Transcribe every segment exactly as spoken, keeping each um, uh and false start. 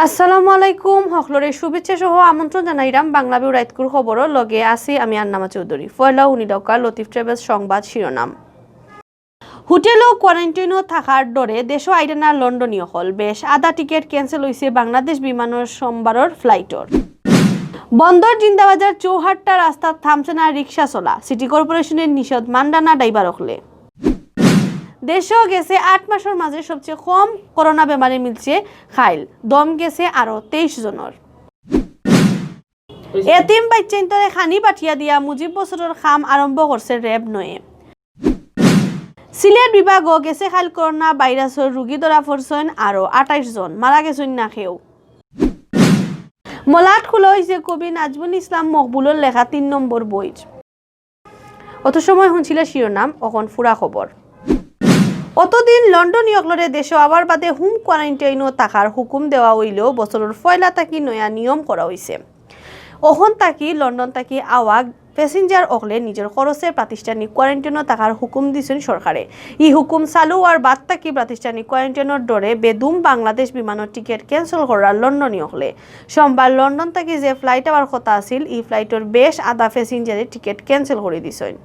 আসসালামু আলাইকুম, হকলরে শুভেচ্ছা সহ আমন্ত্রণ জানাইরাম বাংলা ভিউ রাইতকুর খবরর লগে। আছি আমি আন্নামা চৌধুরী। পয়লা উনি ডাউকা লতিফ ট্রাভেলস সংবাদ শিরোনাম। হোটেলো কোয়ারেন্টাইনো থাকার ডরে দেশো আইরা না লন্ডনী অকল। বেশ আধা টিকেট ক্যান্সেল অইছে বাংলাদেশ বিমানর সোমবারর ফ্লাইটর। বন্দর জিন্দাবাজার চৌহাট্টা রাস্তাত থামছে না রিক্সা চলা। সিটি কর্পোরেশনের নিষেধ মানরা না ড্রাইভার অকলে। দেশো গেছে আট মাসর মাঝে সবচেয়ে কম করোনা বেমারি মিলছে খাইল। দম গেছে আরো তেইশ জনর। এতিম বাইচ্চাইন্তরে খানি পাঠিয়া দিয়া মুজিব বছরর কাম আরম্ভ করছে র‍্যাব নয়ে। সিলেট বিভাগও গেছে খাইল করোনা ভাইরাসর রুগী ধরা পড়ছইন আরো আটাইশ জন, মারা গেছইন না কেউ। মলাট খোলা অইছে কবি নাজমুল ইসলাম মকবুলর লেখা তিন নম্বর বইর। অত সময় হুনছিলা শিরোনাম, অখন পুরা খবর। অতদিন লন্ডনী অকলরে দেশো আবার বাদে হোম কোয়ারেন্টাইনো থাকার হুকুম দেওয়া অইলেও বছরর পয়লা থাকি নয়া নিয়ম করা অইছে। অখন থাকি লন্ডন থাকি আওয়া প্যাসেঞ্জার অকলে নিজর খরচে প্রাতিষ্ঠানিক কোয়ারেন্টাইনো থাকার হুকুম দিছইন সরকারে। ই হুকুম চালু অওয়ার বাদ থাকি প্রাতিষ্ঠানিক কোয়ারেন্টাইনর ডরে বেদম বাংলাদেশ বিমানর টিকেট ক্যান্সেল কররা লন্ডনী অকলে। সোমবার লন্ডন থাকি যে ফ্লাইট আওয়ার কথা আছিল, ই ফ্লাইটর বেশ আধা প্যাসেঞ্জারে টিকেট ক্যান্সেল করি দিছইন।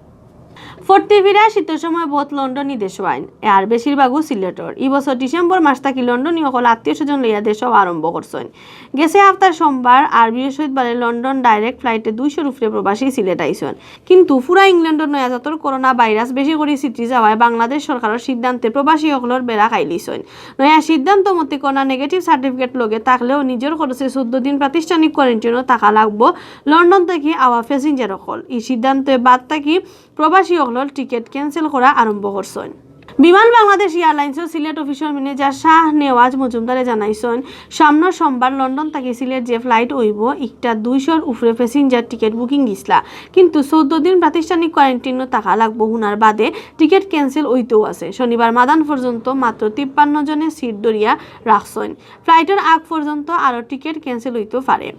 ফর্তি ফিরা শীতর সময় বউত লন্ডনী দেশো আইন, আর বেশিরভাগউ সিলেটর। ই বছর ডিসেম্বর মাস থাকি লন্ডনী অকল আত্মীয় স্বজন লইয়া দেশো আরম্ভ করছইন। গেছে হাপ্তার সোমবার আর বৃহস্পতিবারে লন্ডন ডাইরেক্ট ফ্লাইটে দুইশোর উপরে প্রবাসী সিলেট আইছইন। কিন্তু পুরা ইংল্যান্ডর নয়া জাতর করোনা ভাইরাস বেশি করি ছিটরি যাওয়ায় বাংলাদেশ সরকারর সিদ্ধান্তে প্রবাসী অকলর বেড়া খাইলিছইন। নয়া সিদ্ধান্ত মতে করোনা নেগেটিভ সার্টিফিকেট লগে থাকলেও নিজর খরচে চৌদ্দ দিন প্রাতিষ্ঠানিক কোয়ারেন্টাইনো থাকা লাগবো লন্ডন থাকি আওয়া প্যাসেঞ্জার অকল। ই সিদ্ধান্তে বাদ থাকি প্রবাসী অকলর টিকেট ক্যান্সেল করা আরম্ভ করছইন। বিমান বাংলাদেশ এয়ারলাইন্সর সিলেট অফিসর ম্যানেজার শাহ নেওয়াজ মজুমদারে জানাইছইন, সামনর সোমবার লন্ডন থাকি সিলেট যে ফ্লাইট অইবো, ইকটা দুইশোর উপরে প্যাসেঞ্জার টিকেট বুকিং দিছলা, কিন্তু চৌদ্দ দিন প্রাতিষ্ঠানিক কোয়ারেন্টাইনো থাকা লাগবো হুনার বাদে টিকেট ক্যান্সেল অইতেও আছে। শনিবার মাদান পর্যন্ত মাত্র তিপ্পান্ন জনে সিট ধরিয়া রাখছইন। ফ্লাইটর আগ পর্যন্ত আরও টিকেট ক্যান্সেল অইতেও পারে।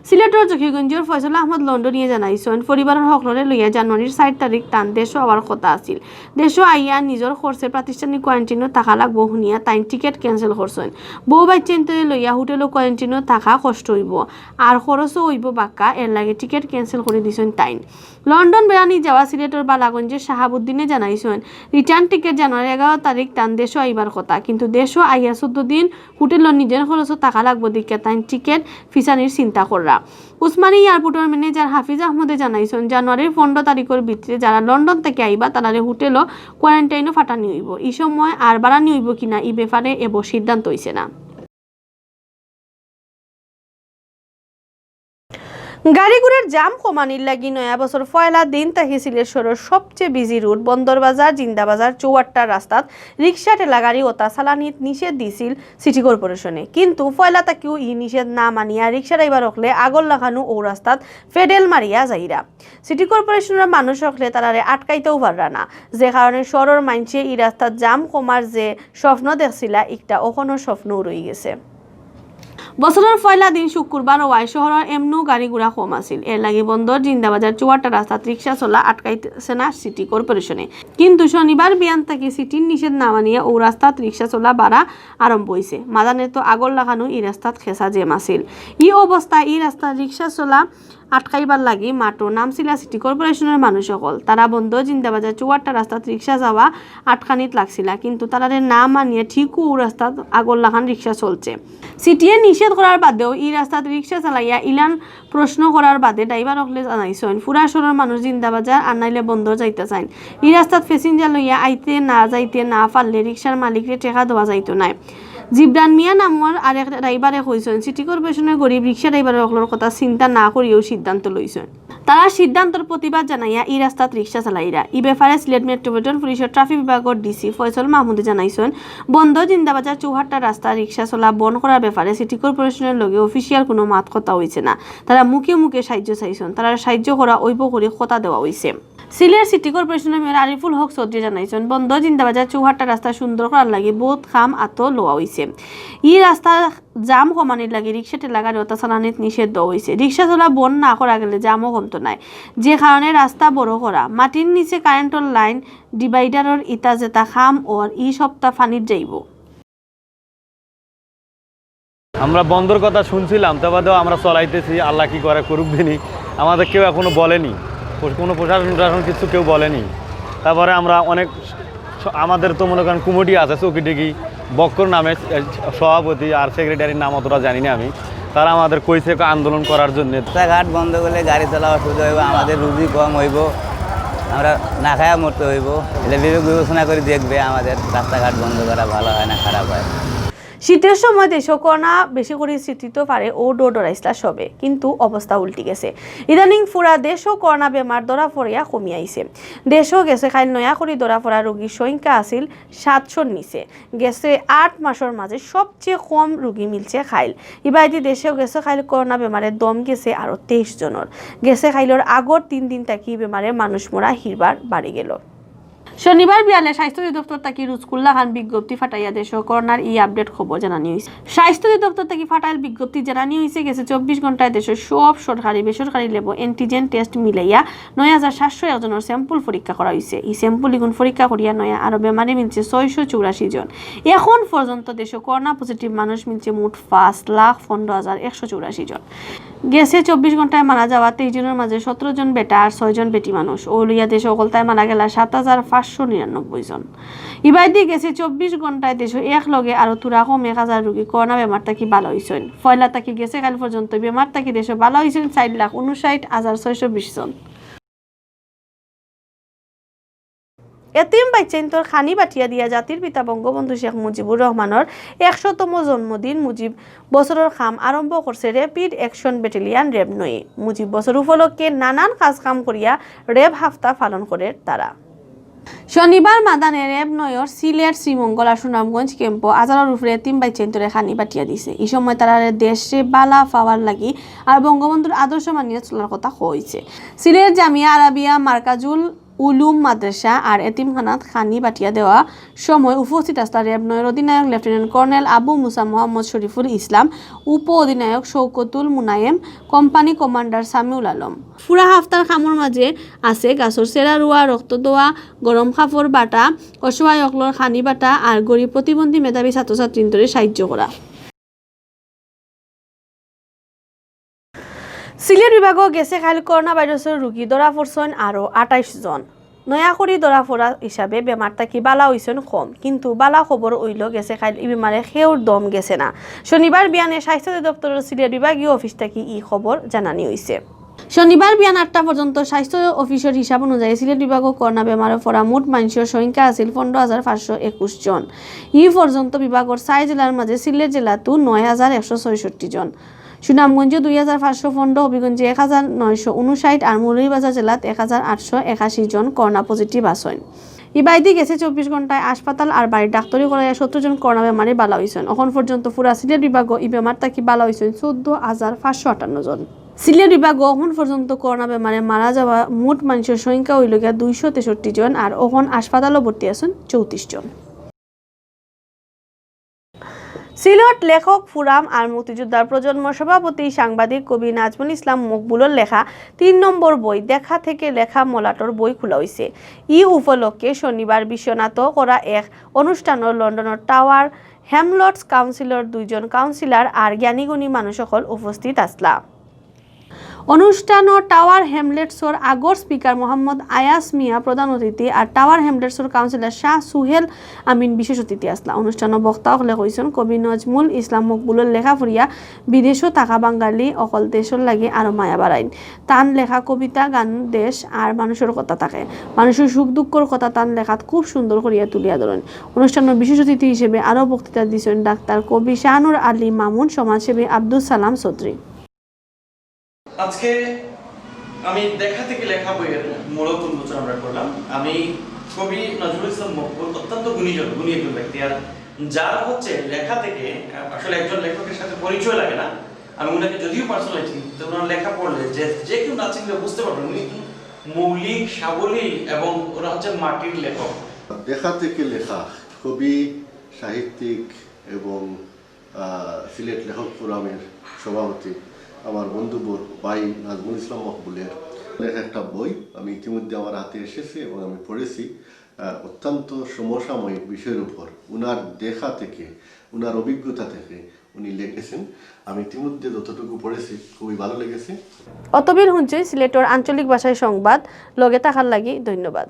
সিলেটর জকিগঞ্জর ফয়সল আহমদ লন্ডনিয়ে জানাইছইন, পরিবারর হকলরে লইয়া জানুয়ারির চাইর তারিখ তান দেশো আওয়ার কথা আছিল। দেশো আইয়া নিজর খরচে প্রাতিষ্ঠানিক কোয়ারেন্টাইনো থাকা লাগবো হুনিয়া তাইন টিকেট ক্যান্সেল করছইন। বউ বাইচ্চাইন্তরে লইয়া হোটেলো কোয়ারেন্টাইনো থাকা কষ্ট অইবো, আর খরচও অইবো বাক্কা, এরলাগি টিকেট ক্যান্সেল করি দিছইন তাইন। লন্ডন বেড়ানি যাওয়া সিলেটর বালাগঞ্জর শাহাবুদ্দিনে জানাইছইন, রিটার্ন টিকেট জানুয়ারির এগারো তারিখ তান দেশো আইবার কথা, কিন্তু দেশো আইয়া চৌদ্দ দিন হোটেলো নিজর খরচো থাকা লাগবো দেখিয়া তাইন টিকেট ফিছানির চিন্তা কররা। উসমানী এয়ারপোর্টর ম্যানেজার হাফিজ আহমদে জানাইছইন, জানুয়ারির পনরো তারিখর ভিতরে যারা লন্ডন থাকি আইবা তারারে হোটেলো কোয়ারেন্টাইনো ফাটানি অইবো। ই সময় আর বাড়ানি অইবো কিনা ই ব্যাপারে এবো সিদ্ধান্ত অইছে না। গাড়ি ঘোড়ার জাম কমানির লাগি নয়া বছর পয়লা দিন থাকি সিলেট শহরর সবচেয়ে বিজি রুট বন্দরবাজার, জিন্দাবাজার, চৌহাট্টার রাস্তাত রিক্সা, ঠেলাগাড়ি অতা চালানিত নিষেধ দিছিল সিটি কর্পোরেশনে। কিন্তু পয়লা থাকিউ ই নিষেধ না মানিয়া রিক্সা ড্রাইভার অকলে আগর লাখানউ অউ রাস্তাত পেডেল মারিয়া যাইরা। সিটি কর্পোরেশনর মানুষ অকলে তারারে আটকাইতেও পাররা না, যে কারণে শহরর মাইনষে ই রাস্তাত জাম কমার যে স্বপ্ন দেখছিলা, ইকটা অখনও স্বপ্নউ রইগেছে। বছরর পয়লা দিন শুক্কুরবার অওয়ায় শহরর এমনেউ গাড়ি ঘোড়া কম আছিল, এরলাগি বন্দর, জিন্দাবাজার, চৌহাট্টা রাস্তাত রিক্সা চলা আটকাইছে না সিটি কর্পোরেশনে। কিন্তু শনিবার বিয়ান থাকি সিটির নিষেধ না মানিয়া অউ রাস্তাত রিক্সা চলা বাড়া আরম্ভ অইছে। মাদানে তো আগর লাখানউ ই রাস্তাত খেসা জ্যাম আছিল। ই অবস্থায় ই রাস্তাত রিক্সা চলা আটকাইবার লাগি মাঠো নামছিলা সিটি কর্পোরেশনর মানুষ অকল। তারা বন্দর, জিন্দাবাজার, চৌহাট্টা রাস্তাত রিক্সা যাওয়া আটকানিত লাগছিলা, কিন্তু তারারে না মানিয়া ঠিকউ অউ রাস্তাত আগর লাখান রিক্সা চলছে। সিটিয়ে নিষেধ করার বাদেও ই রাস্তাত রিক্সা চালাইয়া ইলান প্রশ্ন করার বাদে ড্রাইভার অকলে জানাইছইন, পুরা শহরর মানুষ জিন্দাবাজার আর নাইলে বন্দর যাইতা চাইন। ই রাস্তাত প্যাসেঞ্জার লইয়া আইতে না যাইতে না পারলে রিক্সার মালিকরে টেকা দেওয়া যাইতো নায়। জিবরান মিয়া নামর আরেক ড্রাইভারে কইছইন, সিটি কর্পোরেশনর গরিব রিক্সা ড্রাইভার অকলর কথা চিন্তা না করিয়াউ সিদ্ধান্ত লইছইন। তারার সিদ্ধান্তর প্রতিবাদ জানাইয়া ই রাস্তাত রিক্সা চালাইরা। ই ব্যাপারে সিলেট মেট্রোপলিটন পুলিশর ট্রাফিক বিভাগর ডিসি ফয়সল মাহমুদে জানাইছইন, বন্দর, জিন্দাবাজার, চৌহাট্টা রাস্তাত রিক্সা চলা বন্ধ করার ব্যাপারে সিটি কর্পোরেশনর লগে অফিসিয়াল কুনু মাত-কথা অইছে না। তারা মুখে মুখে সাইয্য চাইছইন। তারার সাইয্য করা অইবো করি কথা দেওয়া অইছে। সিলেট সিটি কর্পোরেশনর মেয়র আরিফুল হক চৌধুরী জানাইছইন, বন্দর, জিন্দাবাজার, চৌহাট্টা রাস্তা সুন্দর করার লাগি বউত কাম আতো লওয়া অইছে। ই রাস্তা জাম কমানির লাগি রিক্সা, ঠেলাগাড়ি অতা চালানিত নিষেধ দেওয়া অইছে। রিক্সা চলা বন্ধ না করা গেলে জামও কমতো নায়, যে কারণে রাস্তা বড় করা, মাটির নিচে কারেন্টর লাইন, ডিভাইডারর ইতা যেতা কাম অর, ই সবতা পানিত যাইবো। আমরা বন্ধর কথা শুনছিলাম, তা বাদেও আমরা চলাইতেছি, আল্লাহ কি করে করুক দিনই। আমাদের কেউ এখনো বলেনি, কোনো প্রশাসন টশাসন কিছু কেউ বলেনি। তারপরে আমরা অনেক স-, আমাদের তো মনে করেন কমিটি আছে, চৌকিডিগি বক্কর নামে, এ, সভাপতি আর সেক্রেটারির নাম অতটা জানি না আমি। তারা আমাদের কইছে আন্দোলন করার জন্য। রাস্তাঘাট বন্ধ করলে গাড়ি চলা অসুবিধা হইব, আমাদের রুজি কম হইব, আমরা না খায়া মরতে হইব। এটা বিবেক বিবেচনা করে দেখবে আমাদের রাস্তাঘাট বন্ধ করা ভালো হয় না খারাপ হয়। শীতর সময় দেশো করোনা বেশি করি ছিটিত পারে অউ ডর ডরাইছলা সবে, কিন্তু অবস্থা উল্টি গেছে। ইদানিং পুরা দেশো করোনা বেমার ধরা পড়িয়া কমি আইছে। দেশো গেছে কাইল নয়া করি ধরা পড়া রোগীর সংখ্যা আছিল সাতশোর নিচে। গেছে আট মাসর মাঝে সবচেয়ে কম রোগী মিলছে কাইল। ইবায়দি দেশো গেছে কাইল করোনা বেমারে দম গেছে আরো তেইশ জনর। গেছে কাইলর আগর তিন দিন থাকি বেমারে মানুষ মরা হিরবার বাড়ি গেল। শনিবার বিয়ালে স্বাস্থ্য অধিদপ্তর থাকি রুজকুল্লা খান বিজ্ঞপ্তি ফাটাইয়া দেশো করোনার ই আপডেট খবর জানানি হইছে। স্বাস্থ্য অধিদপ্তর থাকি ফাটাইল বিজ্ঞপ্তি জানানি হইছে, গেছে চব্বিশ ঘন্টায় দেশর সব সরকারি বেসরকারি ল্যাবো অ্যান্টিজেন টেস্ট মিলাইয়া নয় হাজার সাতশো একজনর স্যাম্পল পরীক্ষা করা হইছে। ই স্যাম্পল ইগুন পরীক্ষা করিয়া নয়া আরো বেমারি মিলছে ছয়শো চৌরাশি জন। এখন পর্যন্ত দেশো করোনা পজিটিভ মানুষ মিলছে মোট পাঁচ লাখ পনেরো হাজার একশো চৌরাশি জন। গেছে চব্বিশ ঘন্টায় মারা যাওয়া তেইশ জনর মাঝে সতেরো জন বেটা আর ছয় জন বেটি মানুষ। অউ লইয়া দেশো অকলতায় মারা গেলা সাত হাজার পাঁচশো নিরানব্বই জন। ইবায়দি গেছে চব্বিশ ঘন্টায় দেশো এক লগে আরো থুড়া কম এক হাজার রোগী করোনা বেমার থাকি ভালা হইছইন। পয়লা থাকি গেছে কাইল পর্যন্ত বেমার থাকি দেশো ভালা হইছইন চাইর লাখ ঊনষাইট হাজার ছয়শো বিশ জন। এতিম বাইচ্চাইন্তর খানি বাটিয়া দিয়া জাতির পিতা বঙ্গবন্ধু শেখ মুজিবুর রহমানর একশোতম জন্মদিন মুজিব বছরর কাম আরম্ভ করছে র‍্যাপিড অ্যাকশন ব্যাটালিয়ন র‍্যাব নয়ে। মুজিব বছর উপলক্ষে নানান কাজ কাম করিয়া র‍্যাব হাপ্তা পালন করের তারা। শনিবার মাদানে র‍্যাব নয়র সিলেট, শ্রীমঙ্গল আর সুনামগঞ্জ ক্যাম্পো হাজারর উপরে এতিম বাইচ্চাইন্তরে খানি বাটিয়া দিছে। ই সময় তারারে দেশে বালা পাওয়ার লাগি আর বঙ্গবন্ধুর আদর্শ মানিয়া চলার কথা কইছে। সিলেট জামিয়া আরাবিয়া মারকাজুল উলুম মাদ্রাসা আর এতিমখানাত খানি বাটিয়া দেওয়া সময় উপস্থিত আছলা র‍্যাব নয়র অধিনায়ক লেফটেন্যান্ট কর্নেল আবু মুসা মোহাম্মদ শরীফুল ইসলাম, উপ অধিনায়ক শওকতুল মুনায়েম, কোম্পানি কমান্ডার সামিউল আলম। পুরা হাপ্তার কামর মাঝে আছে গাছর চেরা রুয়া, রক্ত দেওয়া, গরম কাপড় বাটা, অসহায় অকলর খানি বাটা আর গরিব প্রতিবন্ধী মেধাবী ছাত্রছাত্রীন্তরে সাহায্য করা। সিলেট বিভাগো গেছে কাইল করোনা ভাইরাসর রোগী ধরা পড়ছইন আরো আটাইশ জন। নয়া করি ধরা পড়া হিসাবে বেমার থাকি বালা হইছইন কম, কিন্তু বালা খবর অইলো গেছে কাইল ই বেমারে কেউর দম গেছে না। শনিবার বিয়ানে স্বাস্থ্য অধিদপ্তরর সিলেট বিভাগীয় অফিস থাকি ই খবর জানানি হইছে। শনিবার বিয়ান আটটা পর্যন্ত স্বাস্থ্য অফিসর হিসাব অনুযায়ী সিলেট বিভাগো করোনা বেমারে পড়া মোট মানষর সংখ্যা আছিল পনেরো হাজার পাঁচশো একুশ জন। ই পর্যন্ত বিভাগর ছয় জেলার মাঝে সিলেট জেলাত নয় হাজার একশো ছয়ষট্টি জন, সুনামগঞ্জো দুই হাজার পাঁচশো পনেরো, হবিগঞ্জে এক হাজার নয়শো ঊনষাট আর মৌলভীবাজার জেলাত এক হাজার আটশো একাশি জন করোনা পজিটিভ আছইন। ইবায়দি গেছে চব্বিশ ঘন্টায় হাসপাতাল আর বাড়ির ডাক্তারি করাইয়া সত্তর জন করোনা বেমারি বালা হইছইন। অখন পর্যন্ত পুরা সিলেট বিভাগো ই বেমার থাকি বালা হইছইন চৌদ্দ হাজার পাঁচশো আটান্ন জন। সিলেট বিভাগো অখন পর্যন্ত করোনা বেমারে মারা যাওয়া মোট মানষর সংখ্যা অইলো গিয়া দুইশো তেষট্টি জন, আর অখন হাসপাতালো ভর্তি আছইন চৌত্রিশ জন। সিলেট লেখক ফোরাম আর মুক্তিযোদ্ধার প্রজন্ম সভাপতি সাংবাদিক কবি নাজমুল ইসলাম মকবুলর লেখা তিন নম্বর বই দেখা থেকে লেখা মলাটর বই খোলা হইছে। ই উপলক্ষে শনিবার বিশ্বনাথ করা এক অনুষ্ঠানো লন্ডনর টাওয়ার হ্যামলেটস কাউন্সিলর দুইজন কাউন্সিলর আর জ্ঞানীগুণী মানুষ সকল উপস্থিত আছলা। অনুষ্ঠানো টাওয়ার হ্যামলেটসর আগর স্পিকার মোহাম্মদ আয়াস মিয়া প্রধান অতিথি আর টাওয়ার হ্যামলেটসর কাউন্সিলর শাহ সুহেল আমিন বিশেষ অতিথি আছলা। অনুষ্ঠানো বক্তা অকলে কইছইন কবি নজমুল ইসলাম মকবুলর লেখা পড়িয়া বিদেশো থাকা বাঙালি অকল দেশর লাগি আরো মায়া বাড়াইন। তান লেখা কবিতা, গান দেশ আর মানুষর কথা থাকে। মানুষর সুখ দুঃখর কথা তান লেখাত খুব সুন্দর করিয়া তুলিয়া ধরইন। অনুষ্ঠানো বিশেষ অতিথি হিসেবে আরো বক্তৃতা দিছইন ডাক্তার কবি শাহনুর আলী মামুন, সমাজসেবী আব্দুস সালাম চৌধুরী। আজকে আমি দেখা থেকে লেখা বইয়ের মূলত উন্মোচন আমরা করলাম। আমি কবি নজরুল ইসলাম মকবুল অত্যন্ত গুণীজন, গুণী একজন ব্যক্তি। আর যার হচ্ছে লেখা থেকে, আহ, আসলে একজন লেখকের সাথে পরিচয় লাগে না। আমি ওনাকে যদিও পার্সোনালি চিনি, তো ওনার লেখা পড়লে যে, যে কেউ না চিনলে বুঝতে পারবেন উনি একজন মৌলিক, সাবলীল এবং ওরা হচ্ছে মাটির লেখক। দেখা থেকে লেখা, কবি, সাহিত্যিক এবং, আহ, সিলেট লেখক ফোরামের সভাপতি আমার বন্ধুবর ভাই নাজমুল ইসলাম মকবুলের লেখা একটা বই আমি ইতিমধ্যে আমার হাতে এসেছে এবং আমি পড়েছি। আহ, অত্যন্ত সমসাময়িক বিষয়ের উপর উনার দেখা থেকে, উনার অভিজ্ঞতা থেকে উনি লিখেছেন, আমি ইতিমধ্যে যতটুকু পড়েছি, খুবই ভালো লেগেছে। অতবিল হুনছইন সিলেটর আঞ্চলিক ভাষায় সংবাদ। লগে থাকার লাগি ধন্যবাদ।